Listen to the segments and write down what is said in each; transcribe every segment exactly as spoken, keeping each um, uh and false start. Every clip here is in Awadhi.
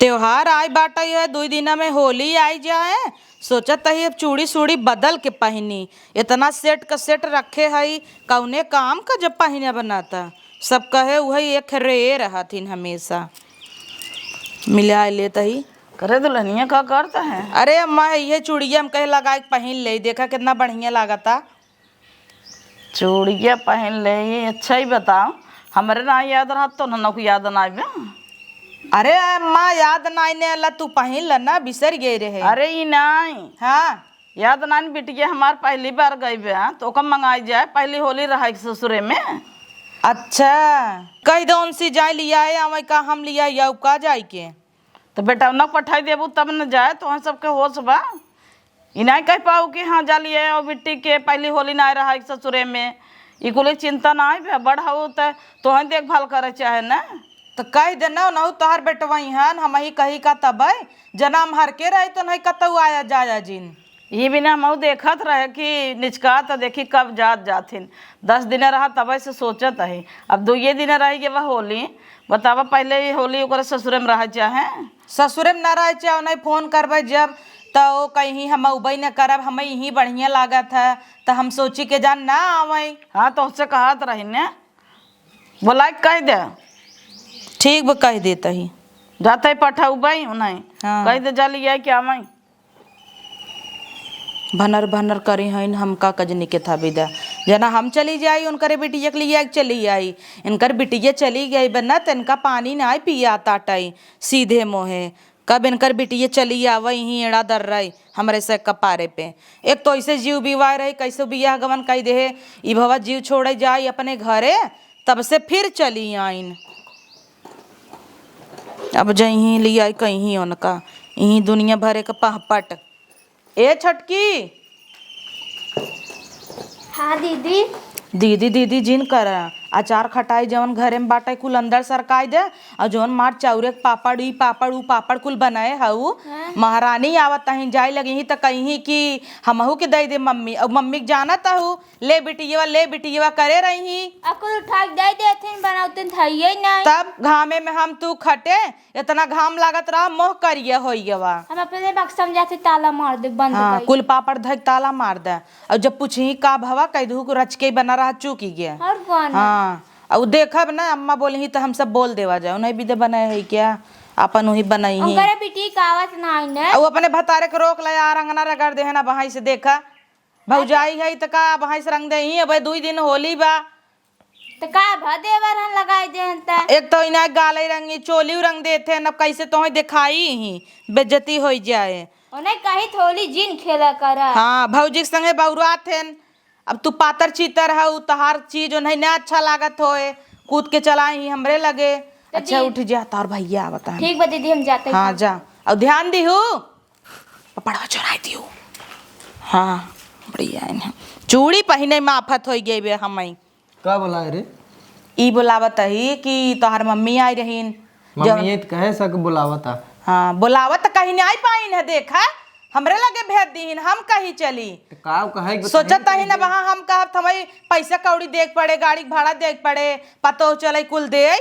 त्योहार आइ बाटइ है, दुइ दिना में होली आइ जाए। सोचत हई अब चूड़ी सूड़ी बदल के पहिनी। एतना सेट क सेट रखे हई, कउने काम क जब पहिने बनत। सब कहे उहइ एक रे रहथिन हमेसा। मिलाइ लेत हई। करे दुलहनिया का करत है? अरे अम्मा, इहे चूड़िया हम कहे लगाइ के पहिन लेई, देखा केतना बढ़िया लागता। चूड़िया पहिन लेई, अच्छा ही बताओ, हमरे नाहीं याद रहत तो ननकू याद नाहीं बा। अरे अम्मा, याद नाहीं ने अला, तू पहिन ल ना, बिसर गए रहे। अरे ई नाहीं। हाँ। याद नाहीं, बिटिया हमार पहली बार गई बा, तो ओका मंगाई जाए, पहली होली रहइ के ससुरे में। अच्छा, कहि दो उनसे जाए लियाए आवइ का, हम लियाए आउ का जाए के? तो बेटा ना पठाई देबू तब न जाए, तोहन सबके होश बा। ई नाहीं कहि पाऊ कि हाँ जा लियाए आउ बिट्टी के, पहली होली नाहीं रहइ के ससुरे में। ई कुल चिंता नाहीं बे, बड़ हऊ त तोहन देखभाल करे चाहे न। तो कहि दे ना, नहु तोहर बेटवई हन, हमही कही का तबइ, जना हम हर के रहे तो नहीं कतऊ आया जाया जिन। ई बिना हमहू देखत रहे कि निचका त देखी कब जात जाथिन। दस दिन रहा तबइ से सोचत हई। अब दुइये दिन रहि गे बा होली। बतावा पहिले ई होली ओकरे ससुरे में रहइ चाहे। ससुरे में न रहइ चाहे, उन्हें फोन करबइ जब त ओ कहीं हम अउबइ न करब, हमइ इहीं बढ़िया लागत है, त हम सोची के जान ना आवइ। हाँ तो उससे कहत रही ने, बोलाइ के कहि दे। ठीक बा, कहि देत ही। जातइ पठउबइ उन्हें। हाँ। कहि दे जा लियाइ के आवइ। भनर भनर करी हइन, हमका कजनी के था बिदा। जना हम चली जाई, उनकरे बिटिया के लियाइ के चली आई। इनकर बिटिया चली गई बा ना, त इनका पानी नाहीं पिया ताटई सीधे मोहे। कब इनकर बिटिया चली आवइ, इहीं एड़ा दर्रई हमरे से कपारे पे। एक तो ऐसे जीव बिवाए रही, कैसे बियाह गवन कइ देहे, ई भवा जीव छोड़े जाई अपने घरे, तब से फिर चली आइन। अब जइहीं लियाई कहीं उनका, इहीं दुनिया भरे के पहपट। ए छोटकी। हाँ दीदी। दीदी, दीदी जिन करा। अचार खटाई जवन घरे में बाटे कुल अंदर सरकाई दे, अउर जवन मार चाउरे के पापड़, ई पापड़, ऊ पापड़ कुल बनाए हऊ। हाँ। महारानी आवत तहीं जाए लगी ही त कहीं कि हमहू के दे दे मम्मी, अउर मम्मी के जानत हऊ, ले बिटियवा, ले बिटियवा करे रही। अकुल उठा के दे देथिन, बनावतिन थइये नाहीं। तब घामे में हम तू खटे, एतना घाम लागत रहा, मोह करिया होइ गवा। हम अपने बक्सा में जाते ताला मार दे, बंद हाँ, करी। कुल पापड़ धइ के ताला मार दे। अउर जब पूछी का भवा, कहि दू कि रचके बना रहा, चूकी गया। अउर कौन? हाँ, अउर देखब ना, अम्मा बोली ही त हम सब बोल देवा जाओ, नहीं बिदे बनाए है क्या, अपन वही बनाई ही। उनकरे बिटिया का आवत नाहीं ने। अउर अपने भतारे के रोक ले यार, अंगना रगड़ देहे ना बहाई से देखा। भौजाई है त का भैंस रंग देही, अबे दुई दिन होली बा। त का भा देवर हन लगाई देहन त? एक तो इना गाले रंगी, चोली रंग देथे, न कैसे तोहे देखाई ही, बेइज्जती होई जाए। ओने कही थोली जिन खेला करा। हाँ, भौजी के संगे बौरात हेन। अब तू पातर चीतर हऊ, तहार चीज ओन्हे ना अच्छा लागत होए, कूद के चला ही हमरे लगे। अच्छा, दी- उठ जा, तोहर भैया आवत हन। ठीक बा दीदी, हम जाते हाँ, हैं। जा। अउर ध्यान दिहू, पपड़वा चुराई दिहू। हाँ, बढ़िया है ना। चूड़ी पहिने में आफत होई गई बे हमई। का बोलाए रे? ई बोलावत ही कि तोहार मम्मी आई रहीन। मम्मी जब ये त कहे सक बोलावत आ। हाँ, बोलावत त कहीं नहीं आई पाइन है, देखा, हमरे लगे भेज दीहिन, हम कहीं चली। त का कहे के सोचत बताई ही ना दे। वहाँ हम कहब, हमारी पैसा कौड़ी देख पड़े, गाड़ी के भाड़ा देख पड़े, पतो चले कुल दे।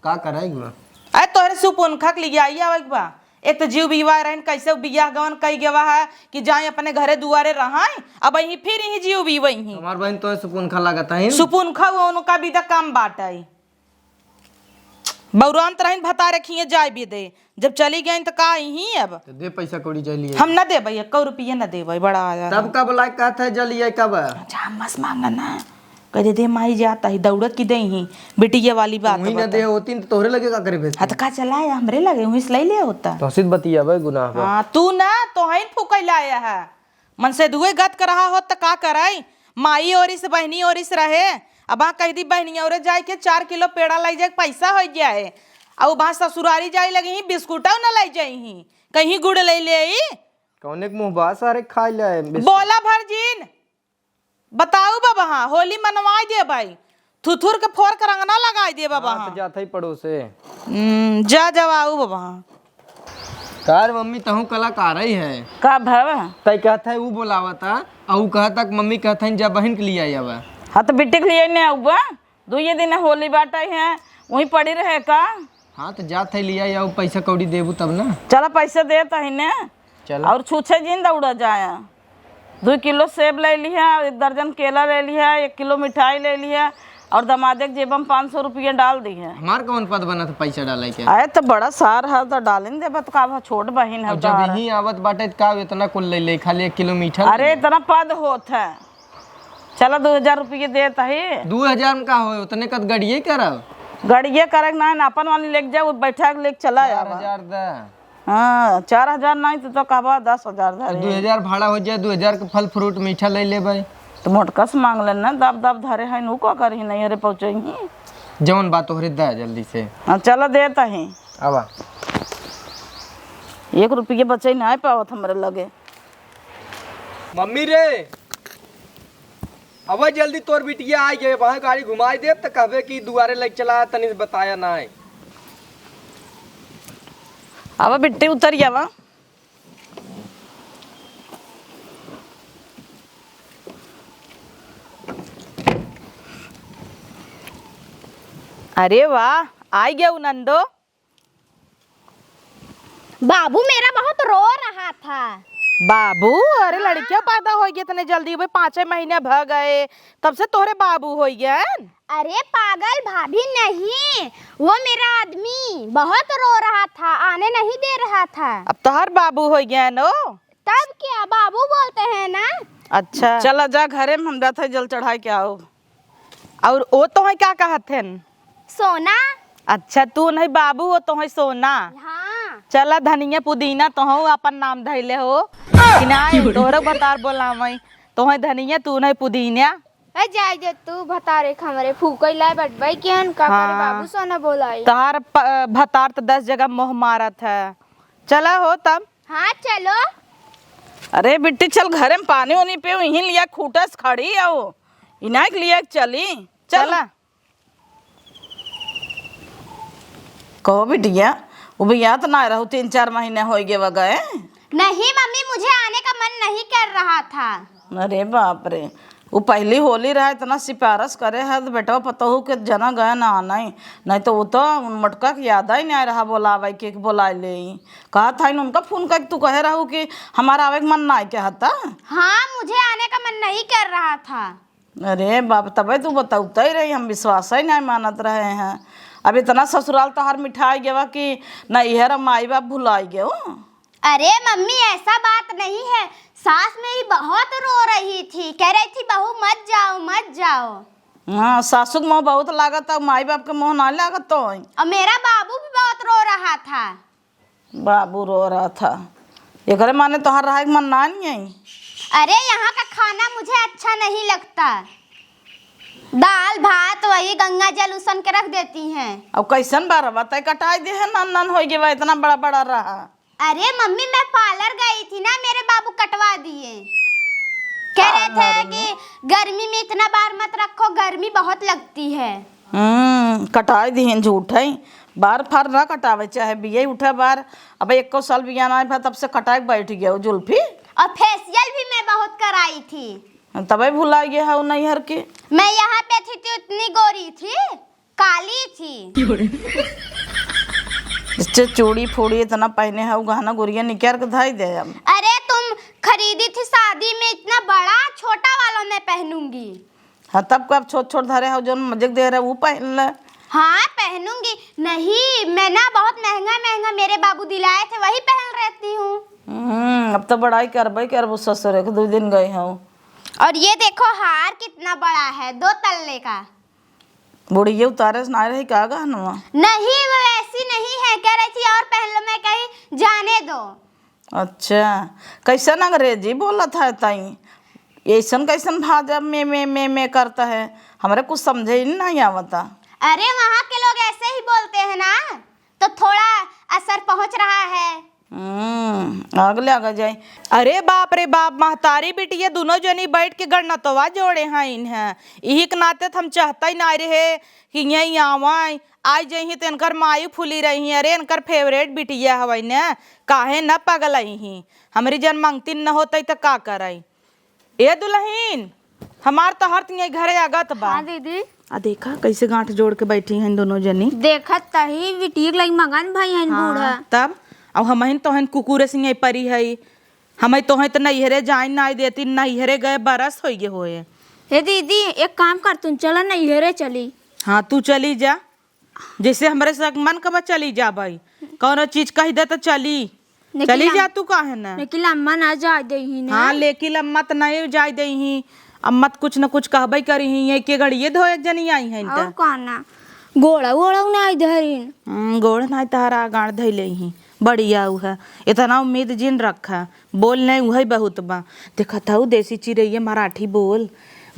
का करे के बा? अरे तोहरे सुपुनखा के लिए आई आवे के बा। एक तो जीव बिवा रहन, कैसे बियाह गवन कई गवा है कि जाए अपने घरे दुआरे रहाई, अब यहीं फिर यहीं जीव बिवई ही। हमार बहन तोहे सुपुनखा लागत है। सुपुनखा वो उनका बिदा काम बाटई। बौरान त रहिन भतारे खिए जाए भी दे। जब चली गई त का यहीं अब? तो दे पैसा कौड़ी जाए लिए। हम न देबै, एको रुपये न देबै, बड़ा आया तब है। कब लायक कहत है जलिए कब? अच्छा, हम मस मांगा ना। कह दे, दे माई जाता ही, दौड़त की दे ही, बिटिया वाली बात तुम ही ना बता। दे होती तो तोहरे लगे का करे भेजती? हाँ, तो का चला आया हमरे लगे, वहीं से ले ले होता। तो सिद्ध बतिया बे गुनाह बा। हाँ, तू ना, तो हईन फुकैला आया है। मन से दुए गत कर रहा हो त का कराई? माई ओरिस, बहनी ओरिस रहे। अब आ कह दी बहनी ओरे जाए के चार किलो पेड़ा लाई जाए के पैसा हो गया है। अब वहाँ ससुरारी जाए लगी ही, बिस्कुटौ न लाई जाई ही, कहीं गुड़ ले ले आई। कौने के मुँह बा सारे खाए ले बिस्कुट? बोला भरजीन, बताऊ बबहा, होली मनवाई दे भाई। थुथुर के फोर के रंगना लगाई दे बबहा। हाँ, तो जात है पड़ोसे। हम्म, जा, जाओ, आओ बबहा। का रे मम्मी, तहूँ कलाकार ही है? का भव? तै कहत है ऊ बोलावता, आ ऊ कहता कि मम्मी कहत है जा बहिन के लिए आवा। हाँ, तो बिट्टी के लिए नहीं आऊबा? दुइये दिन होली बाटे है, वहीं पड़ी रहे का? हाँ, तो जात है लिया, या पैसा कौड़ी देबू तब ना। चला, पैसा देत ही ने। चला। और छूछे जिन दौड़ा जाया। दो किलो सेब ले लिहा, एक दर्जन केला ले लिहा, एक किलो मिठाई ले लिहा, और दमादे के जेब में पाँच सौ रुपया डाल दिहा। हमार कौन पद बनत है पैसा डाले के? अरे, तो बड़ा सार है, तो डालिन देबा, तो का बा, छोट बहिन है और जब तोहार। यहीं आवत बाटे, तो का इतना कुल ले ले, खाली एक किलो मीठा ले अरे, ले। इतना पद होत है। चला, दो हजार रुपये देत ही। दो हजार में का होए, उतने कत गड़िए करब। गड़िए करे के ना, अपन वाली लेके जाओ, बैठा के लेके चला चार आवा। हजार दे। हाँ, चार हजार नहीं तो, तो कहबा दस हजार धरे। दो हजार भाड़ा हो जाए, दो हजार के फल फ्रूट मीठा ले लेबै। तो मोटका से मांग लेना, दब दब धरे हैं, नु का करी नहीं, अरे पहुँचे ही। जौन बात तोहरे दा जल्दी से। हाँ, चला देत ही। आवा। एक रुपये बचे नहीं पावत हमरे लगे। मम्मी रे, अब जल्दी तोर बिटिया आ गए, वहाँ गाड़ी घुमाई देब त कहबे कि दुआरे लग चला, तनी से बताया ना है। अब बिट्टी उतर जावा। अरे वाह, आई गया नंदो। बाबू मेरा बहुत रो रहा था। बाबू? अरे हाँ। लड़किया पैदा हो गई इतने जल्दी, भाई पाँचे महीने भ गए, तब से तोहरे बाबू हो गए। अरे पागल भाभी नहीं, वो मेरा आदमी बहुत रो रहा था, आने नहीं दे रहा था। अब तोहर बाबू हो गए नो। तब क्या, बाबू बोलते हैं ना। अच्छा, चला जा घरे में, हम जाते हैं जल चढ़ा के आओ। और वो तोहई का कहत हन? सोना। अच्छा, तू नहीं बाबू, वो तोहई सोना। हाँ। चला धनिया पुदीना, तोहू अपन नाम धैले हो कि नहीं? तोहरे भतार बोलावई, तोहई धनिया, तू नहीं पुदीना। ए, जाए जे तू भतारे के हमरे फूकई लाए बटबई केहन का करे हाँ। बाबू सोना बोलाई। तोहार प-, भतार तो दस जगह मोह मारत है। चला हो तब। हाँ, चलो। अरे बिट्टी, चल घरे में पानी वानी पियो, यहीं लिया खूटा से खड़ी आओ, इनाय के लिया के चली, चल। चला। कहो बिटिया, वो भैया तो ना रहू, तीन चार महीने हो गए व गए। नहीं मम्मी, मुझे आने का मन नहीं कर रहा था। अरे बाप रे, वो पहली होली रहा, इतना सिफारिश करे है, तो बेटवा पतोहू के जना गए ना आना ही, नहीं तो वो तो उन मटका के याद ही नहीं रहा बोलावे के, के बोला ले। कहा था इन उनका फोन करके तू कहे रहू कि हमारा आवे के मन नहीं कहता। हाँ, मुझे आने का मन नहीं कर रहा था। अरे बाप, तबे तू बतौते ही रही, हम विश्वास ही नहीं मानत रहे हैं। अब इतना ससुराल तोहार मिठाई गवा कि नैहर माई बाप भुलाई गयो। अरे मम्मी, ऐसा बात नहीं है, सास मेरी बहुत रो रही थी, कह रही थी बहू मत जाओ, मत जाओ। हाँ, सासू के मोह बहुत लागत है, माई बाप के मोह ना लागत तो है। और मेरा बाबू भी बहुत रो रहा था। बाबू रो रहा था, एकरे माने तोहार रहे के मन ना नहीं है। अरे यहाँ का खाना मुझे अच्छा नहीं लगता, दाल भात वही गंगा जल उसन के रख देती हैं। अब कैसन बार बा, तय कटाई दे है, नन नन हो गया, इतना बड़ा बड़ा रहा। अरे मम्मी, मैं पार्लर गई थी ना, मेरे बाबू कटवा दिए। कह रहे थे कि गर्मी में इतना बार मत रखो, गर्मी बहुत लगती है। हम्म, कटाई दिहन झूठ है, बार फार ना कटावे चाहे बिया उठा बार। अब एको साल बिया ना भा, तब से कटाए के बैठ गया वो जुल्फी। और फेशियल भी मैं बहुत कराई थी। तबे भुला गया है वो नैहर के। मैं यहाँ पे थी तो इतनी गोरी थी, काली थी। इससे चूड़ी फूड़ी इतना पहने है, वो गहना गुरिया निकाल के धाई दे अब। अरे तुम खरीदी थी शादी में, इतना बड़ा, छोटा वाला मैं पहनूंगी। हाँ, तब कब छोट छोट धरे हो, जोन मजे के दे रहे, वो पहन ले। हाँ, पहनूंगी। नहीं, मैं ना बहुत महंगा महंगा मेरे बाबू दिलाए थे, वही पहन रहती हूँ। हम्म, अब तो बड़ाई करबे करबू ससुर, एक दो दिन गए हो। और ये देखो, हार कितना बड़ा है, दो तल्ले का। बुढ़िया उतारे से ना रही का गहनवा? नहीं, वो ऐसी नहीं है, कह रही थी और पहन लो, मैं कही जाने दो। अच्छा, कैसन अंग्रेजी बोलत है तई? ऐसन कैसन भाषा में, में, में, में करता है? हमरे कुछ समझे ही नहीं आवता। अरे, वहाँ के लोग ऐसे ही बोलते हैं ना, तो थोड़ा असर पहुँच रहा है। हम्म, अगले आगे जाए। अरे बाप रे बाप, महतारी बिटिया दोनों जनी बैठ के गणतवा जोड़े हैं इन्हें। यही के नाते तो हम चाहता ही ना रहे कि यहीं आवाई, आई जइहीं त इनकर माई फूली रही। अरे इनकर फेवरेट बिटिया हवई न, काहे न पगलइहीं? हमरी जन मंगतिन न होतई त का करई? ए दुलहिन, हमार तोहर तिये घरे अगत बा। हाँ दीदी। आ देखा, कैसे गांठ जोड़ के बैठी हैं दोनों जनी। देखत तही बिटिया के लगी मगन भई हैं हाँ, बूढ़ा। तब अब हमहिन तोहन कुकुरे सिंह परी है। हमें तोहे तो नैहरे जाए नाई देती, नैहरे गए बरस होइ गए होए। हे दीदी, एक काम कर, तुम चला नैहरे चली। हाँ, तू चली जा, जैसे हमरे से मन कबा चली जा भाई, कौनो चीज कह दे तो चली। लेकिन चली जा, अम-, तू काहे ना? लेकिन अम्मा ना जाए देही ना। हाँ, लेकिन अम्मा तो नहीं जाए देही, अम्मा तो कुछ न कुछ कहबे करी ही, ये के गड़िए धो एक जनी आई हैं और तो। कौन ना? गोड़ा वोड़ा नहीं धरिन। हम्म, गोड़ नाई तहरा गाड़ धइले ही। बढ़िया उ है। इतना उम्मीद जिन रखा। बोल नहीं उहइ बहुत बा। देखत हऊ देसी चिरैया मराठी बोल।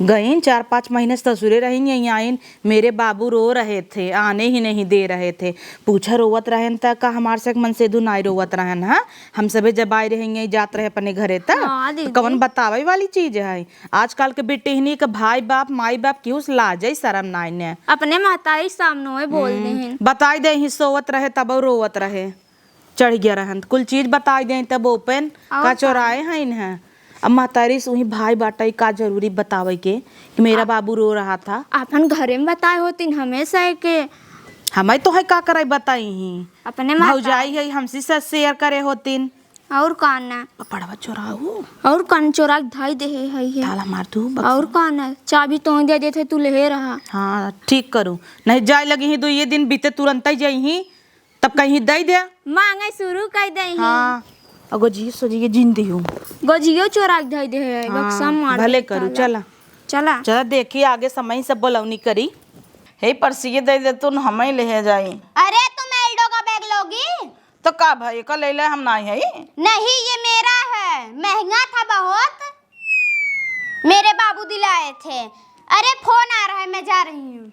गइन चार पाँच महीने ससुरे रहिन, यहीं आइन, मेरे बाबू रो रहे थे, आने ही नहीं दे रहे थे। पूछा रोवत रहन त का हमार से मनसेधु नाई रोवत रहन, हाँ? हम सभे जब आए रहेंगे, जात रहे अपने घरे त। हाँ, तो दीदी। कवन बतावे वाली चीज है? आजकल के बिटिहनी के भाई बाप, माई बाप केहू से लाजै शरम नाई ने। अपने महतारी सामने बोल हम्म, देहिन। बताई देही सोवत रहे तब रोवत रहे। चढ़ गया रहन, कुल चीज बताई देही तब ओपन और का का? चोराए हैं इन्हें। अब महतारी से उही भाई बाटै का जरूरी बतावे के कि मेरा आ- बाबू रो रहा था। अपन घरे में बताए होतिन हमें से के। हमें तो है का कराई बताई ही। अपने महतारी। भौजाई है हमसे से शेयर करे होतिन। और का ना? पड़वा चोराऊ। और का ना चोरा के धाई देहे है ये। ताला मार दू बक्सा। और का ना? चाबी तो दे देते तू ले रहा। हाँ, ठीक करू। नहीं जाए लगी ही दो ये दिन बीते तुरंत ही जाई ही। तब कहीं दे दे। मांगे शुरू कर दे ही। हाँ। अगो जी सो जी ये जिंदी हूँ। गोजियो चोरा के धाई देहे है। हाँ, बक्सा मार भले दे करू, ताला। चला। चला। चला देखी आगे समय से बोलौनी करी। हे परसिए दे दे तू न हमें ले जाई। अरे तुम एल्डो का बैग लोगी? तो का भाई, का ले ले, हम नाई है? नहीं, ये मेरा है, महंगा था बहुत, मेरे बाबू दिलाए थे। अरे फोन आ रहा है, मैं जा रही हूँ।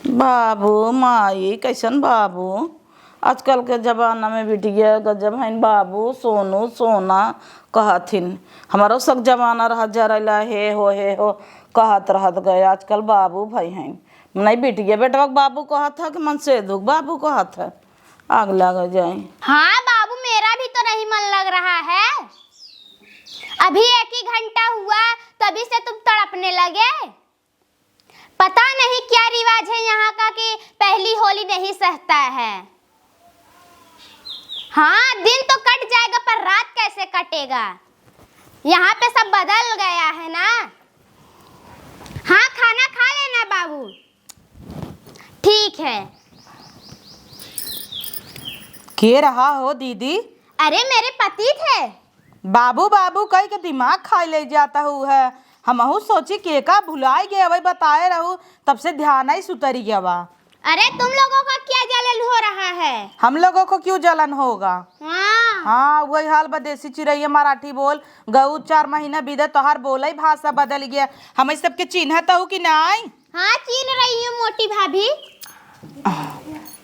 बाबू माई, कैसन बाबू? आजकल के जमाना में बिटिया गजब हइन, बाबू सोनू सोना कहथिन। हमारो सब जमाना रहा जरैला हे हो, हे हो कहत रहत गए, आजकल बाबू भई हइन। नहीं बिटिया बेटवा के बाबू कहत है कि मनसेधु के बाबू कहत है? आग लग जाए। हाँ बाबू, मेरा भी तो नहीं मन लग रहा है। अभी एक ही घंटा हुआ, तभी से तुम तड़पने लगे। पता नहीं क्या रिवाज है यहाँ का कि पहली होली नहीं सहता है। हाँ, दिन तो कट जाएगा, पर रात कैसे कटेगा? यहाँ पे सब बदल गया है ना। हाँ, खाना खा लेना बाबू। ठीक है। के रहा हो दीदी? अरे, मेरे पति थे। बाबू, बाबू कहि के दिमाग खाइ लइ जात हउ है। हमहू सोची के का भुलाइ गए, अबे बताए रहू, तब से ध्यान ही सुतरि गवा। अरे, तुम लोगों का क्या जलन हो रहा है? हम लोगों को क्यों जलन होगा? हाँ। हाँ, वही हाल बा, देसी चिरैया मराठी बोल, गऊ चार महीना बीते, तोहार बोलइ भाषा बदलि गया। हमइ सबके चिन्हत हउ कि नाई? हाँ, चीन्ह रही हूँ मोटी भाभी।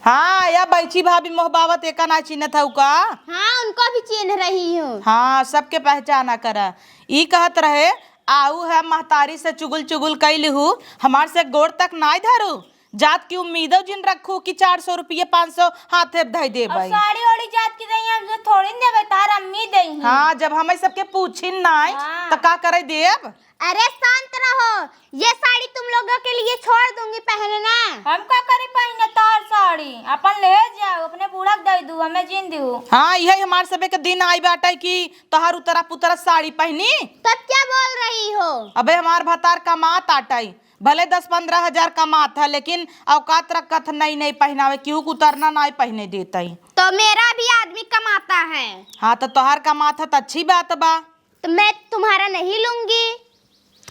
हाँ, या बैची भाभी मोहबावत एका ना चिन्हत हउ का? हाँ, उनको भी चीन्ह रही हूँ। हाँ, सबके पहचाना करा। ई कहत रहे, आऊ है महतारी से चुगुल चुगुल कइ लिहू, हमार से गोड़ तक नाई धरू। जात की उम्मीदो जिन रखू कि चार सौ रुपये, पाँच सौ हाथे धइ देबइ। साड़ी ओड़ी जात की दही हमसे थोड़ी न देबइ, तार अम्मी दही। हाँ, जब हमइ सबके पूछिन नाई, हाँ। त का करइ देब? अरे शांत रहो, ये साड़ी तुम लोगों के लिए छोड़ दूंगी पहनना। हम का करी पहने तोहर साड़ी? अपन ले जाओ, अपने बूढ़ा के दे दू, हमें जीन दू। हाँ, यही हमार सबे के दिन आई बाटे कि तोहर उतरा पुतरा साड़ी पहनी। तब क्या बोल रही हो? अबे हमार भतार कमात आटइ, भले दस पन्द्रह हजार कमात है, लेकिन औकात रखत नहीं, नहीं पहनावे, केहू के उतरना नहीं पहने देतइ। तो मेरा भी आदमी कमाता है। हाँ, तो तोहर कमात है तो अच्छी बात बा। तो मैं तुम्हारा नहीं लूंगी।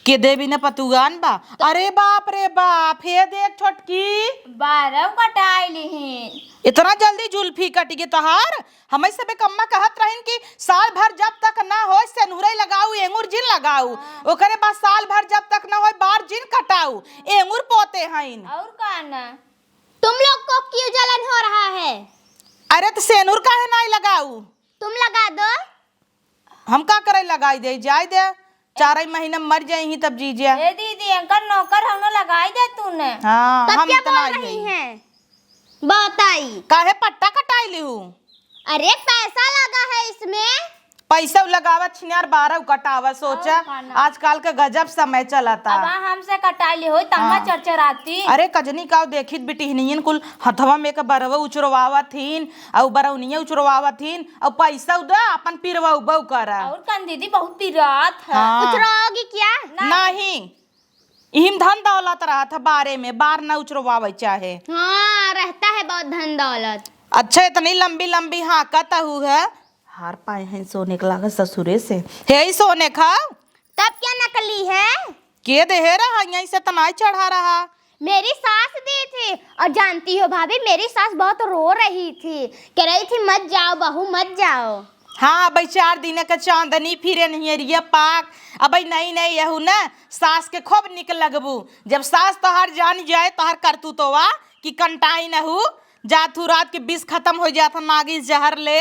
के देवी ने पतुगान बा। अरे बाप रे बाप, हे देख छोटकी। बारह कटाई लिही। इतना जल्दी जुल्फी कट गई तोहार? हमइ सबे कम्मा कहत रहिन कि साल भर जब तक ना होय सेनुरई लगाऊ, एंगुर जिन लगाऊ। हाँ। ओकरे बाद साल भर जब तक ना होय बार जिन कटाऊ, एंगुर पोते हइन। और का ना? तुम लोग को क्यों जलन हो रहा है? अरे त सेनुर काहे नाई लगाऊ? तुम लगा दो। हम का करे लगाई दे, जाए दे, चार ही महीना मर जाई ही तब जी जा। ए दीदी, एंकर नौकर हमनो लगाई दे तूने। हाँ, तब हम क्या इतना बोल ही रही हई। हैं? बताई। काहे पट्टा कटाई लिहू? अरे पैसा लगा है इसमें। पैसा लगावत छिनार बारह कटावा, सोचा। और का ना। आजकल के गजब समय चलता। अब हमसे कटाई ली होई, तम्मा हाँ। चरचराती। अरे कजनी का देखित बिटिहनियन कुल हथवा में के बरवा उचरवावत हिन, अउ बरौनिया उचरवावत हिन, अउ पैसा उदा अपन पिरवा उबऊ करा। और कन दीदी बहुत पिरात है। हाँ। उचराओगी क्या? नहीं। नहीं। इहिम धन दौलत रहत है बारे में, बार न उचरवावे चाहे। हाँ, रहता है बहुत धन दौलत। अच्छा, इतनी लंबी लंबी हाँकत हू है। हार पाए हैं सोने के लागत ससुरे से। हे ई सोने खाओ। तब क्या नकली है? के देहे रहा, यहीं से तनाई चढ़ा रहा। मेरी सास दी थी। और जानती हो भाभी, मेरी सास बहुत रो रही थी, कह रही थी, "मत जाओ बहू, मत जाओ।" हाँ, अबई चार दिन के चांदनी फिरे नहियरिया पाक। अबई नई नई यहू न सास के खूब निक लगबू। जब सास तोहार जान जाए तोहार करतूतवा कि कंटाई न हू, जात हू रात के विष खत्म हो जात ह, नागिस जहर ले,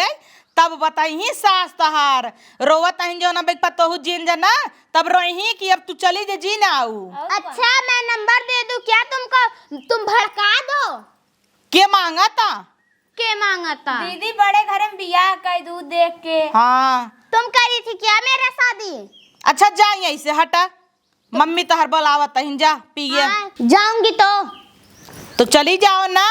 तब बताइही सास तोहार। रोवत अहिन जौन अबई पतोहू जिन जना, तब रोइही कि अब तू चली जे जी ना आऊ। और अच्छा, मैं नंबर दे दूं क्या तुमको? तुम भड़का दो। के मांगता? के मांगता? दीदी, बड़े घर में बियाह कर दू देख के। हाँ। तुम करी थी क्या मेरा शादी? अच्छा, जा यहीं से, हटा। मम्मी तोहर बोलावत अहिन, जा, पिए। हाँ, जाऊंगी तो। तो चली जाओ ना,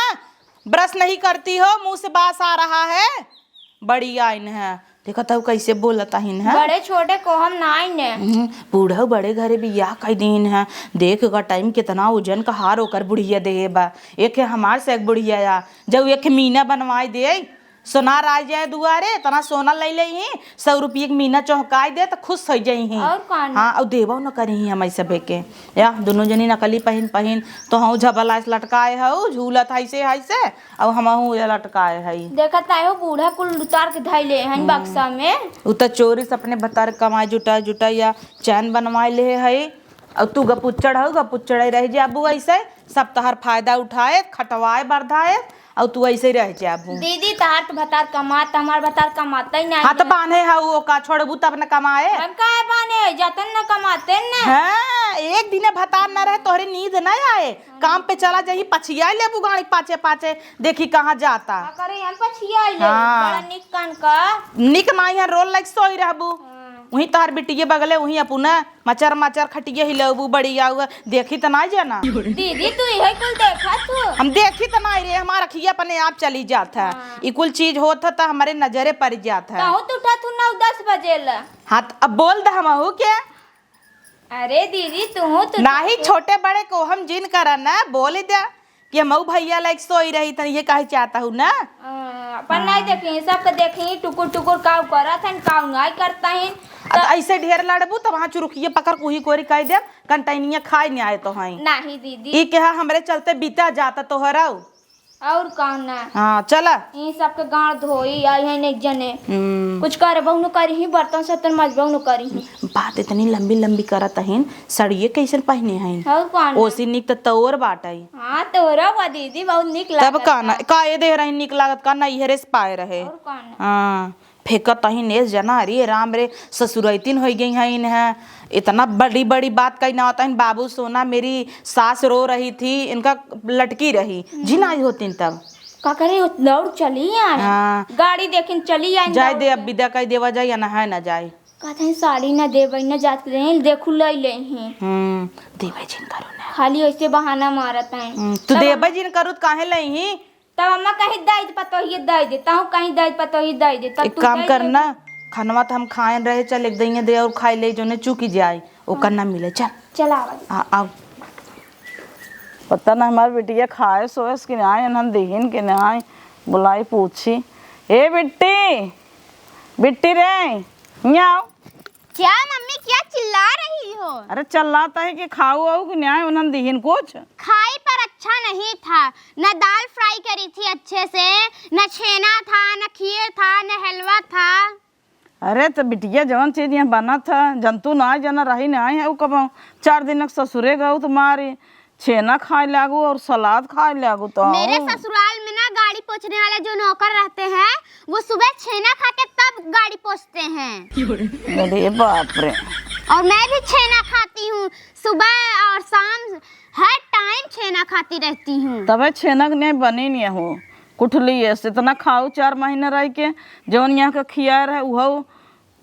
ब्रश नहीं करती हो, मुंह से बास आ रहा है। बड़ी आइन है, देखत हऊ कैसे बोलत अहिन है। बड़े छोटे को हम नाई ने। हम्म, बूढ़ऊ बड़े घरे बियाह कई दिन है। देख ग टाइम कितना ओजन का हार ओकर बुढ़िया देहे बा। एक है हमार से एक बुढ़िया या, जब एक मीना बनवाई दे, सोनार आ जाए दुआरे, इतना सोना ले लेही, सौ रुपये के मीना चौंकाई दे त खुश हो जाइही। और का ना? हाँ, और देबो न करिही हम सभे के। या, दोनों जनी नकली पहिन पहिन, तो हऊ झबला से लटकाए हऊ, झूलत है से, है से, अब हमहू ये लटकाए हई। देखत नाई हो, बूढ़ा कुल उतार के धइले हन हम्म। बक्सा में। उ त चोरी से अपने भतार कमाई जुटाई जुटाई या चैन बनवाए ले हई। अउ तू गपुच्चड़ हऊ, गपुच्चड़ ही रह जाबू ऐसे, सब तहर फायदा उठाए, खटवाए, बरधाए, अउ तू ऐसे ही रह जाबू। दीदी, तहार तो भतार कमात, हमार भतार कमाता ही नहीं हाँ, तो है। बान्हे हऊ, ओका छोड़बू तब न कमाए। हम काहे बान्हे, जतन न कमाते न। हाँ, एक दिने भतार न रहे, तोहरे नींद न आए। काम पे चला जाही, पछिया लेबू गाड़ी पाछे पाछे, देखी कहाँ जाता। का करे, हम पछिया ले, हाँ। बड़ा निक कान का। निक नाई है, रोल लाइक सोई रहबू। हाँ। वहीं तोहर बिटिये बगले, वहीं अपना मचर मचर खटिये हिलबू, बड़ी आऊ, देखी त नाई जाना। दीदी, तू इहे कुल देखत हो? हम देखी त नाई रे, हमार अखिया अपने आप चली जात है। हाँ। ई कुल चीज होत है त हमरे नजरे पड़ जात है। कहूँ तू उठत हूँ नौ दस बजे ला। हाँ, त अब बोल द हमहू के। अरे दीदी, तुहू तो नाही, छोटे बड़े को हम जिन करा ना, बोल दे कि हम भैया लाइक सोई रही थन, ये काहे चाहता हूँ ना। हाँ, अपन नहीं देखी, सबके देखी, टुकुर टुकुर काऊ करत हन, काऊ नहीं करता हन। आ, तो ऐसे ढेर लड़बू, तो वहाँ चुरुकिए पकड़ कुही कोरी कह दे, कंटैनिया खाए नहीं आए तो हैं। नहीं दीदी। ई कहा हमरे चलते बीता जाता तोहरा। और का ना? हाँ, चला। ई सबके गाड़ धोई आई हैं एक जने। हम्म। कुछ करबहु न करिही, बर्तन सर्तन मजबहु न करिही। बात इतनी लंबी लंबी करत हईन, सड़िए कैसन पहने हईन? और का ना? ओसी निक त तोर बाटई। हाँ, तोरा बा दीदी, बहुत निक तब लागत का ना? बा। का ए देह रही निक लागत का? नैहरे से पाए रहे। और का ना? हाँ। फेंकत अहिन एस जना, अरे राम रे, ससुरैतिन होइ गई हैं इन्हें। इतना बड़ी बड़ी बात कही ना होता है, बाबू सोना, मेरी सास रो रही थी, इनका लटकी रही, जिन आई होती तब। का करे, दौड़ चली आए। हाँ। गाड़ी देखिन चली आए, जाए दौड़ दे, अब के। विदा कही देवा जाए या ना है ना जाए। कहते हैं साड़ी ना देवे, ना जात के देहे, देखू ले ले ही। हम्म, देवे जिन करू ना। खाली ऐसे बहाना मारत हैं। हम्म, तू तब देवे जिन करू त काहे ले ही? तब अम्मा कहीं दे दे, पतोहिए दे दे, तहु कहीं दे दे, पतोहिए दे दे, तब एक तू काम दे कर दे। ना, खनवा त हम खाएन रहे, चल एक दइया दे और खाई ले, जोने चुकी जाए, ओकर हाँ। ना मिले, चल। चल आवा दे। आ, आओ। पता ना हमार बिटिया खाए सोएस कि नाई, इन्हन दिहिन कि नाई, बुलाई पूछी। ए बिट्टी, बिट्टी रे, हियाँ आओ। क्या मम्मी, क्या चिल्ला रही हो? अरे चिल्लात है कि खाऊ आऊ कि नाई, उन्हन दिहिन कुछ? खाई पर अच्छा नहीं था, न दाल फ्राई करी थी अच्छे से, न छेना था, न खीर था, न हलवा था। अरे त बिटिया जवन चीज यहाँ बनत है, जंतु नाई जना रही नाई है, उ कब चार दिन के ससुरे गऊ त मारी छेना खाए लागू और सलाद खाए लागू तो। मेरे ससुराल में ना गाड़ी पोंछने वाले जो नौकर रहते हैं, वो सुबह छेना खा के तब गाड़ी पोंछते हैं। अरे बाप रे। और मैं भी छेना खाती हूँ, सुबह और शाम हर टाइम छेना खाती रहती हूँ। तबे छेना के नहीं बनी नहीं हो, कुठली है, इतना खाऊ चार महीने रह के, जवन यहाँ के खिया रहे, उहो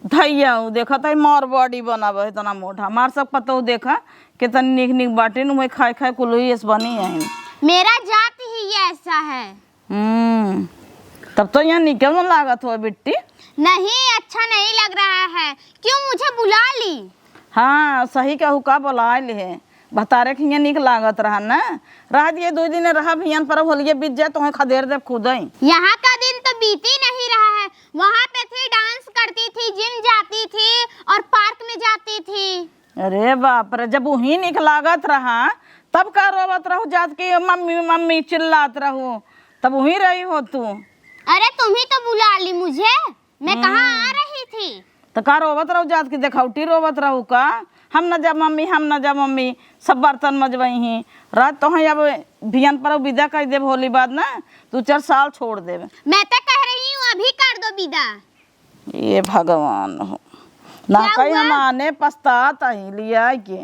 धैया, उ देखत है मारवाड़ी बनावे है, इतना मोटा। हमार सब पतोह देखा, कितनी नीक नीक बाटिन, उहे खाए खाए कुल ही ऐस बनी है। मेरा जात ही ऐसा है। हम्म, तब तो यहाँ निकल में लागत हो बिट्टी। नहीं, अच्छा नहीं लग रहा है। क्यों, मुझे बुला ली? हाँ, सही कहू का, बुलाए लिहे। भतारे के हियाँ नीक लागत रहा न। रह दिए, दुइ दिन रहा, भियान परब होलिये बीत जाए, तोहे खदेर देब खुदई। यहाँ का दिन तो बीत ही नहीं रहा है। वहाँ पे थी, डांस करती थी, जिम जाती थी और पार्क में जाती थी। अरे बाप रे, जब उही नीक लागत रहा, तब का रोवत रहू जात के मम्मी मम्मी चिल्लात रहू, तब उही रही हो तू। अरे, तुम ही तो बुला ली मुझे। मैं कहाँ आ रही थी? तो का रोवत रहू जात की देखौटी रोवत रहू का? हम न जा मम्मी, हम न जा मम्मी, सब बर्तन मजबई ही। रात तो है, अब भियन पर विदा कर देब होली बाद ना, दो चार साल छोड़ देब। मैं तो कह रही हूँ अभी कर दो विदा। ये भगवान हो, ना क्या कहीं हुआ? हम आने पछतात ही लिया के।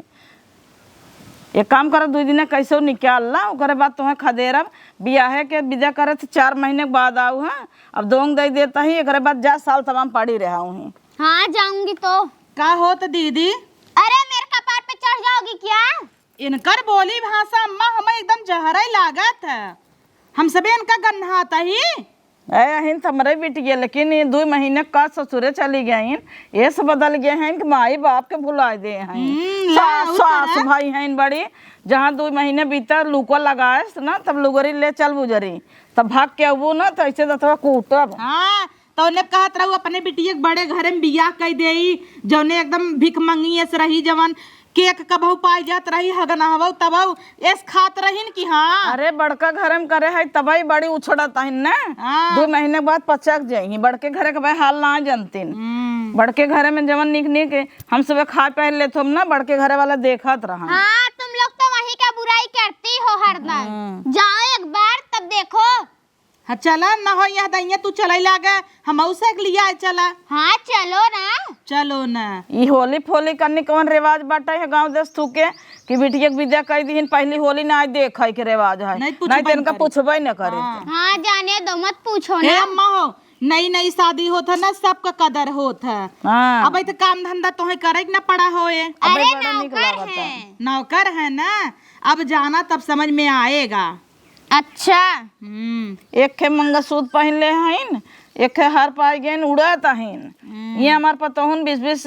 एक काम कर, दुइ दिने कैसे निकाल ला, ओकरे बाद तोहे खदेरब। बियाहे के विदा करे त चार महीने के बाद आऊ है। अब दोंग दे देता ही, एकरे बाद जा, साल तमाम पड़ी रहा हूँ। हाँ, जाऊंगी तो। का होत दीदी? अरे, मेरे कपार पे चढ़ जाओगी क्या? इनकर बोली भाषा अम्मा हमें एकदम जहर ही लागत है। हम सबे इनका गन्हात ही। ए, अहिन त हमरे बिटिया, लेकिन ये दुइ महीने का ससुरे चली गईन, ये से बदल गए हैं कि माई बाप के भुला दे हैं। हम्म, ला, सास, और सास तरह। भाई हैं बड़ी, जहाँ दुइ महीने बीता लुको लगाएस ना, तब लुगरी ले चल बुजरी, तब भाग के अबू ना, तो ऐसे दतवा कूटब। हाँ, तो उन्हें कहत रहू अपने बिटिया के बड़े घरे में बियाह कर देई, जौने एकदम भिख मंगिए से रही, जवन केक कबहू पाई जात रही, हगना हवौ तबौ एस खात रहिन कि हाँ। अरे, बड़का घरे में करे है, तबई बड़ी उछड़त हइन न। हाँ। दुइ महीने के बाद पचक जाई। बड़के घरे के भाई हाल ना जनतीन। हम्म। बड़के घरे में जवन नीक नीक हम सब खाए पहन लेत हम ना, बड़के घरे वाला देखत रहन। हाँ, तुम लोग तो वहीं का बुराई करती हो हरदम। हम्म। जाओ एक बार, तब देखो। हाँ, चला, ना हो यहाँ दइया, तू चलई लागे, हमऊ से एक लिया चला। हाँ, चलो ना। चलो ना। ई होली फोली करनी कौन रिवाज बाटे है गाँव देश थूके कि बिटिया के विदा कई दिहिन, पहली होली ना आए देखे के रिवाज है। नहीं, पूछबे नहीं तो इनका करे। पूछबे न करे। हाँ। हाँ, जाने दो, मत पूछो ए ना। अम्मा हो, नई नई शादी होत है ना, सबका कदर होत है। हाँ। अब तो काम धंधा तोहे करे के ना पड़ा होए। अबे अरे, बड़ा नीक नौकर लागत है। है। नौकर है ना, अब जाना तब समझ में आएगा। अच्छा। हम्म। एक खे मंगलसूत्र पहन ले हईन, एक खे हार पाए गईन, उड़त हईन। हम्म। ये हमार पतोहन बीस बीस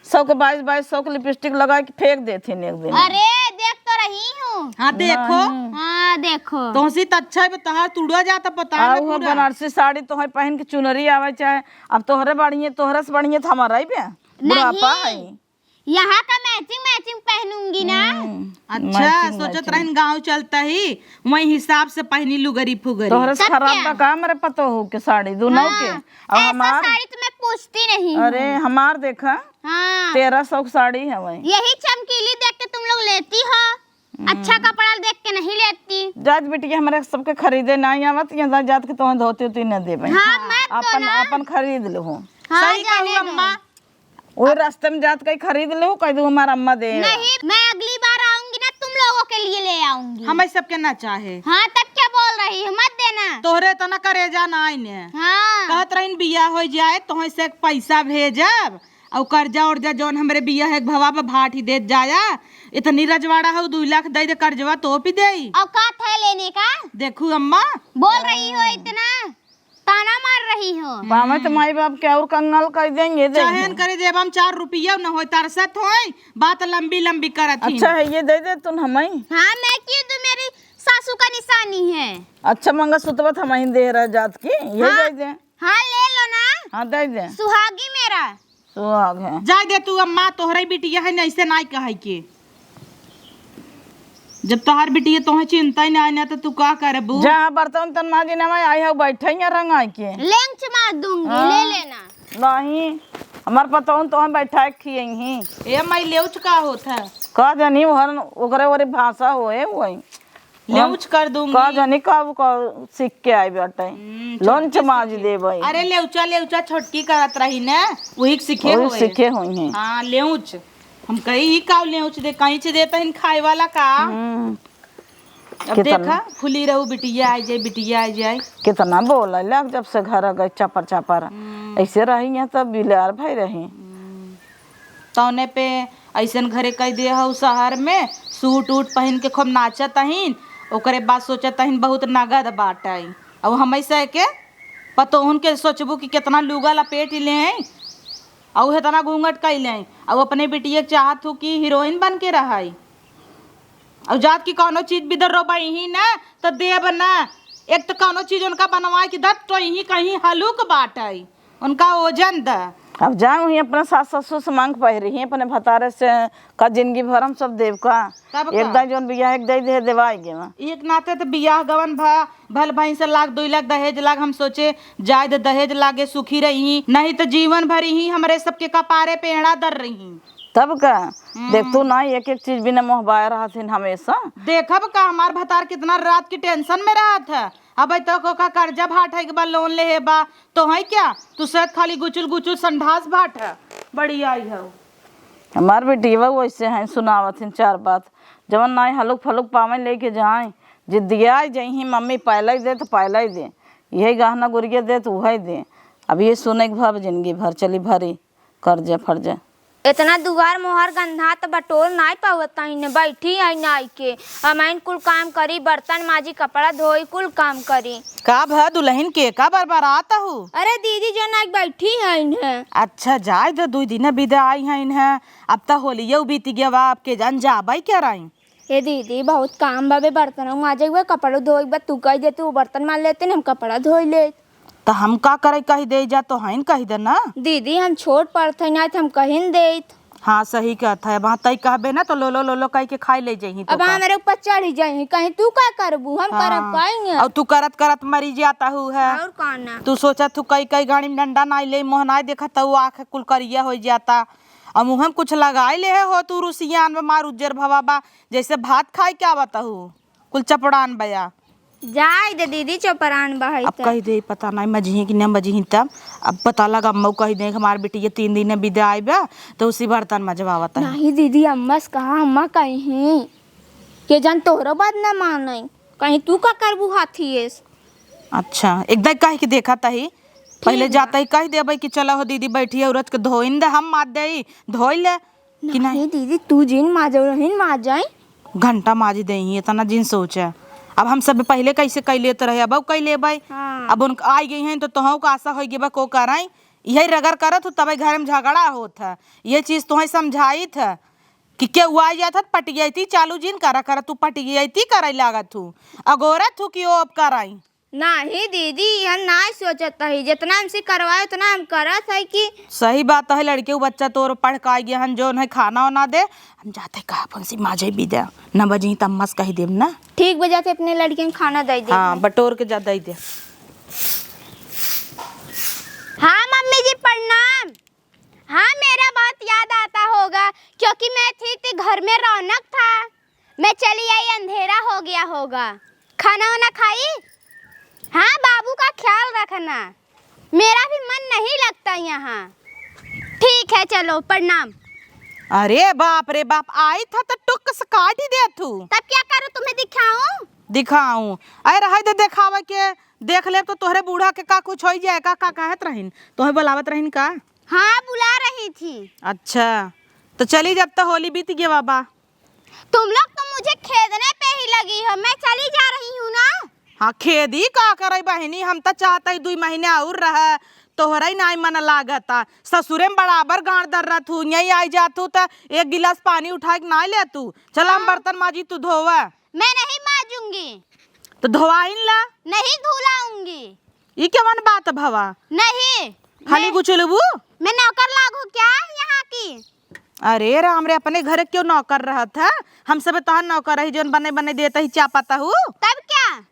सौ के, बाईस बाईस सौ के लिपस्टिक लगा के फेंक देथिन एक दिन। अरे, देख तो रही हूँ। हाँ, देखो। नहीं। हाँ, देखो। तोहसी त अच्छा है, तोहार तुड़ा जाता पता है आऊ ना हो पूरा। बनारसी साड़ी तोहे पहन के चुनरी आवे चाहे, अब तोहरे बढ़िए, तोहरे से बढ़िए तो हमारा ही बे। बुढ़ापा नहीं। है। यहाँ का मैचिंग मैचिंग पहनूंगी ना। हम्म, अच्छा, मैचिंग सोचत मैचिंग। रहन गाँव चलता ही, वही हिसाब से पहनी लुगरी फुगरी। तोहरे से तब खराब क्या? बा का हमरे पतोहू के साड़ी दोनों हाँ, के? और ऐसा हमार साड़ी तो मैं पूछती नहीं हूँ। अरे, हमार देखा, हाँ। तेरह सौ के साड़ी है वही। यही चमकीली देख के तुम लोग लेती हो, हम्म। अच्छा कपड़ा देख के नहीं लेती। जात बिटिया, हमरे सबके खरीदे नहीं आवत, यहाँ जात के तुम्हें धोती उती न देबे। हाँ, मत दो अपन, ना। अपन खरीद लो। हाँ, सही कहू जाने दो। अम्मा, ओए रास्ते में जात कहीं खरीद लेहू, कह दू हमार अम्मा दे। नहीं, मैं अगली बार आऊंगी ना, तुम लोगों के लिए ले आऊंगी। हमें सबके ना चाहे। हाँ, तब क्या बोल रही हो, मत देना। तोहरे इतना करेजा ना आइने। हाँ। कहत रहीन बियाह हो जाए, तोहे से एक पैसा भेजब, और कर्जा उर्जा जौन हमरे बियाह एक भवा पे भाट ही देत जाया। इतनी रजवाड़ा हो, दुई लाख दे दे कर्जवा, तो पी देई। औकात है लेने का? देखू अम्मा। बोल रही हो इतना। ताना मार रही हो। पावे तो माई बाप के और कंगाल कर देंगे, चाहे देंगे। न करे देब हम चार रुपया न होय, तरसत होय, बात लंबी लंबी करत ही। अच्छा है, ये दे दे तुम हमें। हाँ, मैं क्यों दूं, मेरी सासू का निशानी है। अच्छा, मंगलसूत्र तो हमें दे रहा जात की, ये हाँ। दे दे। हाँ, ले लो ना। हाँ, दे दे। सुहागी मेरा। सुहाग है। जाए दे तू अम्मा, तोहरे बिटिया है, ऐसे नाई कहे के। जब तोहार बिटिया तोहे चिंता ही ना, ना तो तू का करबू? जा बर्तन तन माजी ना, आई हो बैठे यहाँ रंग आई के। लेंच मार दूंगी, हाँ। ले लेना। नहीं, हमार पतोहन तोहे बैठा के खियई ही। ए माई, लेउच का होत है? का जानी, ओहर ओकरे ओरे भाषा होए, वही। लेउच कर दूंगी। का जानी कब, कब सीख के आई बाटे। हम्म, लंच छोटकी माज सीखे। देबै। अरे लेउचा, लेउचा छोटकी करत रही ने, वही सीखे वही होए। सीखे होई हैं। हाँ, लेउच। हम कही ही का लेउच दे, कहीं से देता हिन खाए वाला का। हम्म। अब कितना? देखा, फुली रहू, बिटिया आ जाए, बिटिया आ जाए। कितना बोला लग जब से घर आ गए चपर चपर। हम्म। ऐसे रही हैं तब बिलार भाई रही। तौने पे अइसन घरे कइ दे हउ शहर में, सूट उट पहिन के खूब नाचत अहिन, ओकरे बाद सोचत अहिन बहुत नगद बाटइ। अउ हमइ से के पतोहुन के सोचबू कि केतना लुगा लपेट लेइ, अउ हेतना घूंघट कइ लेइ, अउ अपने बिटिया के चाहत हू कि हीरोइन बन के रहइ। अउ जात कि कउनो चीज बिदर रोबइहीं न, त देब न। एक त कउनो चीज उनका बनवाइ के दत, तो इहीं कहीं हलुक बाटइ। उनका ओजन द। अब जाए वहीं अपने सास ससुर से मांग पहिरी ही, अपने भतारे से, का जिंदगी भर हम सब देब का? तब एक का? दाई जौन बियाह एक दाई दे देवाई गे बा। एक नाते त बियाह गवन भा, भल भइँस लाग, दुई लाख दहेज लाग, हम सोचे जाए द दहेज लागे सुखी रही, नहीं त जीवन भर ही हमरे सबके कपारे पे एड़ा दर रही। तब का? हम्म। देख तू ना एक एक चीज बिना मोहबाए रहत हिन हमेशा। देखब का हमार भतार कितना रात की टेंशन में रहत है, अब तक ओका कर्जा भाट है के बा, लोन लेहे बा, तो है क्या? तू सत खाली गुचुल गुचुल संडास भाट है, बड़ी आई है। हमार बेटिया वैसे हैं, सुनावत हैं चार बात, जवन नाई हलुक फलुक पावे लेके जाए, जिद्दियाई जइहीं, मम्मी पहले ही दे तो पहले ही दे, यही गहना गुरिया दे तो वही दे। अब ये सुने के भाव जिंदगी भर चली भरी कर्जा फर्जा। इतना दुआर मोहर गंधात बटोर नाई पावत आइन, बैठी आइन आइके। अमाइन कुल काम करी, बर्तन माजी, कपड़ा धोई, कुल काम करी। का भ दुलहिन के का बरबरात हू? अरे दीदी जन आइ बैठी आइन है। अच्छा जाए दे, दुई दिन बिदा आई हैं इन्हें। अब त होलियो बीत गया बा, अब के जान जाबै के रही। ए दीदी बहुत काम बा बे, बर्तन माजे हुए, कपड़ा धोई बा, तू कह दे तू बर्तन माज लेते न, हम कपड़ा धोई लेत। त हम का करे, कहि देइ जा, तोहइन कहि दे ना। दीदी, हम छोट पड़त हई ना, त हम कहिन देइत। हाँ, सही कहत है। अब हाँ, तई कहबे ना, तो लोलो, लोलो कहि के खाइ लेइ जइहीं अब तोका। हमरे ऊपर चढ़ी जइहीं, कहीं तू का करबू, हम करब हाँ। कहीं। अउर तू करत, करत मरी जात हू है। अउर का ना। तू सोचत हू कई, कई घड़ी में डंडा नाई लेइ, मोह नाई देखत हू, आँख कुल करिया होइ जाता। अउर मुँह में कुछ लगाइ लेहे हो, तू रुसियान बा, मार उज्जर भवा बा, जइसे भात खाइ के आवत हू, कुल चपड़ान बया। जाए दे दीदी, चोपरान बहई अब त। कहि दे, पता नाई मजिहीं कि न मजिहीं तब। अब पता लगा, अम्मा कहि दे कि हमार बिटिया तीन दिन में बिदा आइबा, त उसी बर्तन मजवावत है। नाहीं दीदी, अम्मा से कहा, अम्मा कहीं के जान तोहरो बात न मानई, कहीं तू का करबू हाथिए से। अच्छा, एक दाई कहि के देखा तही, पहिले जाता ही कहि देबै कि चला हो दीदी, बैठी औरत के धोइन दे, हम माज देई, धोइ ले। कि नाहीं? नाहीं दीदी, तू जिन माजो रहिन माजई। घंटा माजी देही, इतना जिन सोचे। अब हम सब पहिले कइसे कइ लेत रहे, अब कइ लेबै। हाँ। अब उन आइ गई हैं तो तोहू का आशा होइ गई बा को करई। यही रगड़ करत हो तबै घर में झगड़ा होत है। ये चीज तोहे समझाइत है कि केहू आइ जात है त पटियैती चालू जिन करा, करा तू पटियैती करै लागत हू, अगोरत हू कि ओ अब करई। नाहीं दीदी, हम नाहीं सोचत हई, जितना हमसे करवाए उतना हम करत हई कि। सही बात है, लड़के उ बच्चा तोर पढ़ के आइ गया हन, जौन है खाना वाना दे, हम जाते कहा अपन से माजे भी दे, न बजी तब मस कहि देब ना। ठीक बा, जाते अपने लड़के में खाना दे दे। हाँ, बटोर के जा दे दे। हाँ मम्मी जी प्रणाम। हाँ, मेरा बहुत याद आता होगा, क्योंकि मैं थी तो घर में रौनक था। मैं चली आई, अंधेरा हो गया होगा। खाना वाना खाई? हाँ, बाबू का ख्याल रखना, मेरा भी मन नहीं लगता यहाँ। ठीक है, चलो, प्रणाम। अरे बाप रे बाप, आई था तो टुक से काट ही दे तू। तब क्या करूँ, तुम्हें दिखाऊं? दिखाऊं? अरे रहे दे देखावे के, देख ले तो तोहरे बूढ़ा के का कुछ होइ जाए का, का कहत रहिन, तोहे बुलावत रहिन का? हाँ, बुला रही थी। अच्छा, तो चली, जब तो होली बीत गया बाबा। तुम लोग तो मुझे खेदने पे ही लगी हो, मैं चली जा रही हूँ ना। हाँ, खेदी का करे बहिनी, हम तो चाहते ही दुई महीने और रहे, तोहरा ही नाई मन लागता। ससुरे में बराबर गांड दर्रत हूँ, यहीं आई जात हूँ तो एक गिलास पानी उठा के नाई ले तू। चला, हम हाँ। बर्तन माजी, तू धोवा। मैं नहीं माजूंगी। तो धोवाइन ला। नहीं धुलाऊंगी। ई केवन बात भवा? नहीं। खाली मैं गुचुलबू? मैं नौकर लागू क्या यहाँ की? अरे राम रे, अपने घर के क्यों नौकर रहत है? हम सब तोहार नौकर रही, जौन बने बने देत ही, चापत हू। तब क्या?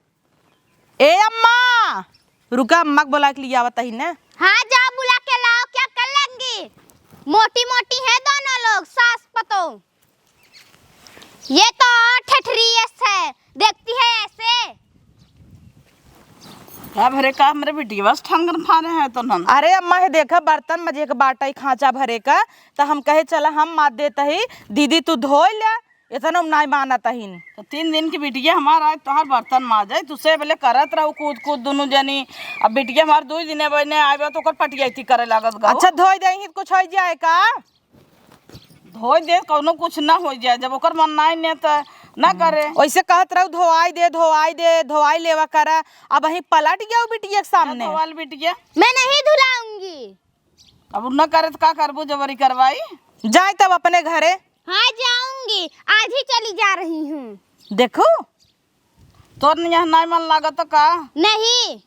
ए अम्मा, रुका, अम्मा के बुला के लियावत ही ने। हाँ, जाओ बुला के लाओ, क्या कर लेंगी? मोटी मोटी है दोनों लोग, सास पतोह। ये तो और ठेठरी है, देखती है ऐसे। का भरे का हमरे बिटिया से ठंगन फाने हैं तो नन। अरे अम्मा, हे देखा, बर्तन मजे के बाटई खांचा भरे का, त हम कहे चला हम माज देत ही, दीदी तू धोइ ले, इतना नाई मानत हिन। तो तीन दिन की बिटिया हमार आज तोहार बर्तन माजे, तू से बोले करत रहू कूद कूद दुनू जनी। अब बिटिया हमार दुई दिने बने आवे तो ओकर पटियाइती करे लागत गऊ। अच्छा धोइ देही, कुछ होइ जाए का? धोई दे, कौनो कुछ ना हो जाए, जब ओकर मन नाई ने त ना करे। वैसे कहत रहू, "धोआई दे, धोआई दे, धोआई लेवा करा।" अब वहीं पलट गया बिटिया के सामने। धोवाल बिटिया। मैं नहीं धुलाऊंगी। अब उ ना करे त का करबू, जबरी करवाई? जाए तब अपने घरे। हाँ, जाऊंगी, आज ही चली जा रही हूँ। देखू, तोर नियह नाई मन लागत का? नहीं।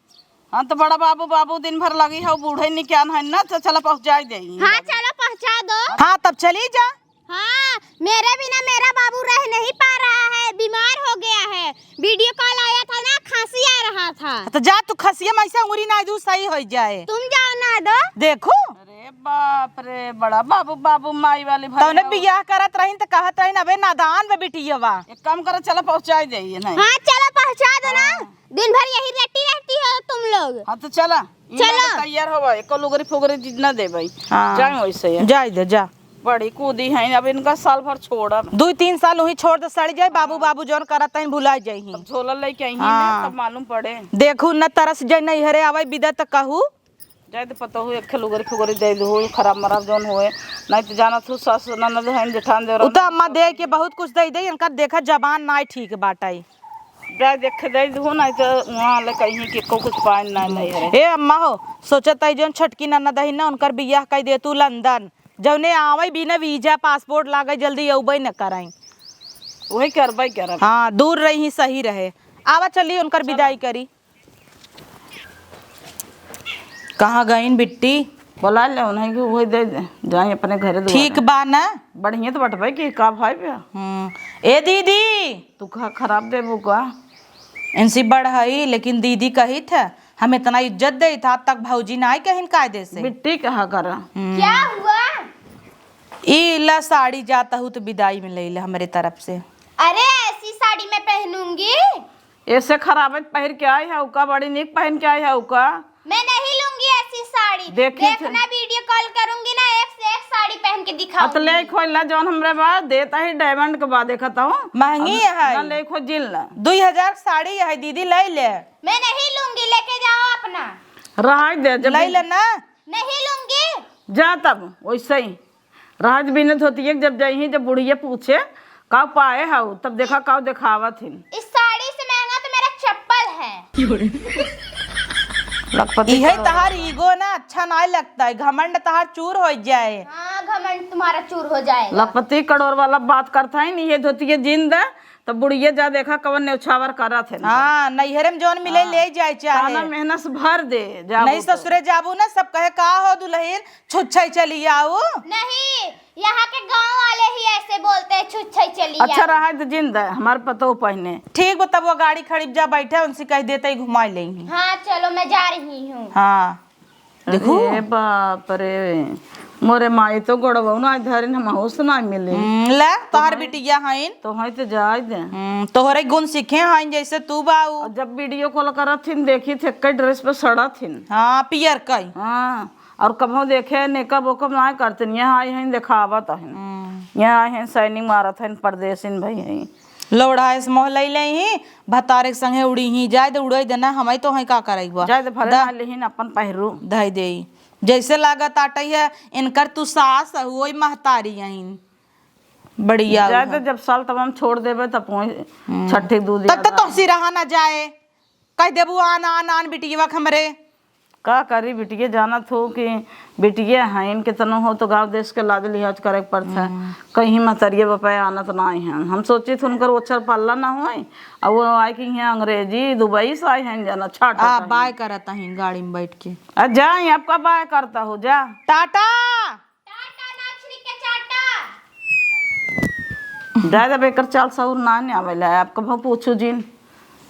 हाँ, तो बड़ा बाबू, बाबू दिन भर लगी है, बूढ़े निक्यान है ना, तो चला पहुँचाई दे। हाँ, चलो पहुँचा दो। हाँ, तब चली जा। हाँ, मेरे बिना मेरा बाबू रह नहीं पा रहा है, बीमार हो गया है। वीडियो कॉल आया था ना, खांसी आ रहा था। तो जा तू, खसिया में ऐसे अंगुरी ना दू, सही हो जाए। तुम जाओ ना दो। देखू। अरे बाप रे, बड़ा बाबू, बाबू माई वाली भाई तौने हो। बियाह करत रहीन त कहत रहीन, "अबे नादान बे बिटियवा।" एक काम करो, चलो पहुँचाई जाइए, नहीं। हाँ, चलो पहुँचा दो ना। हाँ। दिन भर यही रटी रहती हो तुम लोग। हाँ, तो चला। चलो। इहाँ तो तैयार होवा, एको लुगरी फुगरी जितना देबै। हाँ। जाए वैसे है। जाए दे, जा। बड़ी कूदी हैं, अब इनका साल भर छोड़ब। दुई तीन साल वहीं छोड़ दे, सड़ जाए, बाबू, हाँ। बाबू जौन करत हैं, भुला जाई। तब झोला लेके आई हैं हाँ। ना, तब मालूम पड़े। देखू न तरस जाए, नैहरे आवे बिदा त कहू। जाए दे पतोहू, एक लुगरी फुगरी दे दू, खराब मराब जौन होए, नहीं तो जानत हूँ सास ननद हैं, जेठान देवरा उ तो अम्मा दे के बहुत कुछ दे दे, इनका देखा जबान नाई ठीक बाटै। जाए देख दे दू, नहीं तो वहाँ ले कहीं कि को कुछ पाइन ना नहीं है। ए अम्मा हो, सोचत है जौन छोटकी ननद है ना, उनकर बियाह कई दे तू लंदन, जौने आवे बिना वीजा पासपोर्ट लागे, जल्दी अउबे न कराई। वही करबे करब। हाँ, दूर रही सही रहे। आवा चली उनकर चलो। विदाई करी। कहाँ गईन बिट्टी? बोला ले उन्हें कि वही दे दे, जाए अपने घरे दुआरे। ठीक बा ना? बढ़िया तो बटबे कि का भाई बे? हम्म। ए दीदी! तू का खराब देबू का? इनसी बड़ हई, लेकिन दीदी कही थे, हम इतना इज्जत देई था, आज तक भौजी नाई कहिन कायदे से। बिट्टी कहा करा। हम्म। क्या हुआ? ई ला साड़ी जाता हूँ तो विदाई में ले ले हमरे तरफ से। अरे ऐसी साड़ी मैं पहनूंगी? ऐसे खराब पहिर के आई है उका, बड़ी नीक पहन के आई है उका। मैं नहीं लूंगी ऐसी साड़ी। देखी थे। देखना वीडियो कॉल करूंगी ना, एक से एक साड़ी पहन के हाँ, तो दिखाऊंगी। ले खोल ला जौन हमरे बा, देता ही डायमंड के बा, देखत हूँ। महंगी अब है। ना ले खोल जिन ला। दुई हजार के साड़ी है दीदी, ले ले। मैं नहीं लूंगी, लेके जाओ अपना। रहाई दे, जब ले ले ना। नहीं लूंगी। जा तब, वैसे ही। राज बिने धोतिया के जब जइहीं, जब बुढ़िया पूछे, "का पाए हऊ?" तब देखा का देखावत हिन। इस साड़ी से महंगा तो मेरा चप्पल है। लखपति इहे करोड़। तहार ईगो ना अच्छा नाय लगता है, घमंड तहार चूर हो जाए। हाँ, घमंड तुम्हारा चूर हो जाएगा। लखपति करोड़ वाला बात करता है, नहीं ये धोतिया जिन दे, तब बुढ़िया जा देखा कवन नेउछावर करत है। हाँ, नैहरे में जौन मिले हाँ। ले जाए चाहे। ताना मेहनत से भर दे, जाबू नहीं तो। ससुरे जाबू ना, सब कहे, "का हो दुल्हन, छुच्छे चली आऊ।" नहीं, यहाँ के गाँव वाले ही ऐसे बोलते हैं, "छुच्छे चली अच्छा आऊ।" रहा तो जिन दे, हमार पतोह पहने। ठीक बा, तब वो गाड़ी खड़ी जा बैठे, उनसे कह देते ही घुमा लेंगे। हाँ, चलो, मैं जा रही हूँ। हाँ। देखू। अरे बाप रे, मोरे माई तो गोड़वा ना धरिन, हम होश ना मिले। हम्म, ले, तोहार बिटिया हईन। तो है तो जाए दे। हम्म, तोहरे गुण सीखे हईन जैसे तू बाऊ। और जब वीडियो कॉल करत हिन, देखी थे कई ड्रेस पे सड़त हिन। हाँ, पियर कई। हाँ, और कभो देखे नेकअप ओकअप ना करते, यहाँ आई हैं देखावत हैं। हम्म। यहाँ आई हैं साइनिंग मारत हैं, परदेसिन भाई हैं। लौड़ा ऐस मोह लई लेही, भतारे के संगे उड़ीही, जाए दे उड़ई देना, हमई तो हैं का करई बा। जाए दे भले दा-, ना लेहिन अपन पहिरू। धई देई। जैसे लागत आटई है, इनकर तू सास हुई महतारी अहिन। बढ़िया जाए हुआ। दे जब साल तब हम छोड़ देबे तब वहीं हम्म। छठे दूध तब तो याद आए। तोहसी रहा ना जाए। कह देबू आन, आन, आन बिटियवा के हमरे। का करी बिटिया, जानत हो कि बिटिया हईन, केतनो हो तो गाँव देश के लाज लिहाज करे के पड़ता है। हम्म। कहीं महतरिया बापा आनत ना आई हैं। हम सोची थे उनकर ओछर पल्ला ना होए, और वो आए कि यहाँ अंग्रेजी दुबई से आए हैं, जाना छाट आ, होता है। बाय करत हईन गाड़ी में बैठ के। आ, जाए, आपका बाय करता हो, जा। टाटा। टाटा नाचनी के चाटा। जा, जब एकर चाल सहूर ना ने आवेला, आप कभो पूछू जिन।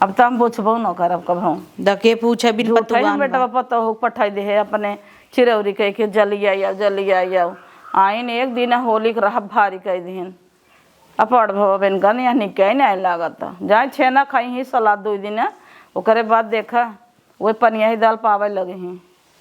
अब त हम पूछबो न करब कभो। द के पूछे बिन झूठे पतुआन हम बेटवा बा। पतोहू पठाई दे है अपने चिरौरी कह के, "जल्दी आई आओ, जल्दी आई आओ।" आइन एक दिन होली के रहब भारी कह दिहन। अब पढ़ भवा बेन का नहीं निकाय नहीं लागत। जाए छेना खाई ही सलाद दो दिन, ओकरे बाद देखा, वही पनिया ही दाल पावे लगे ही।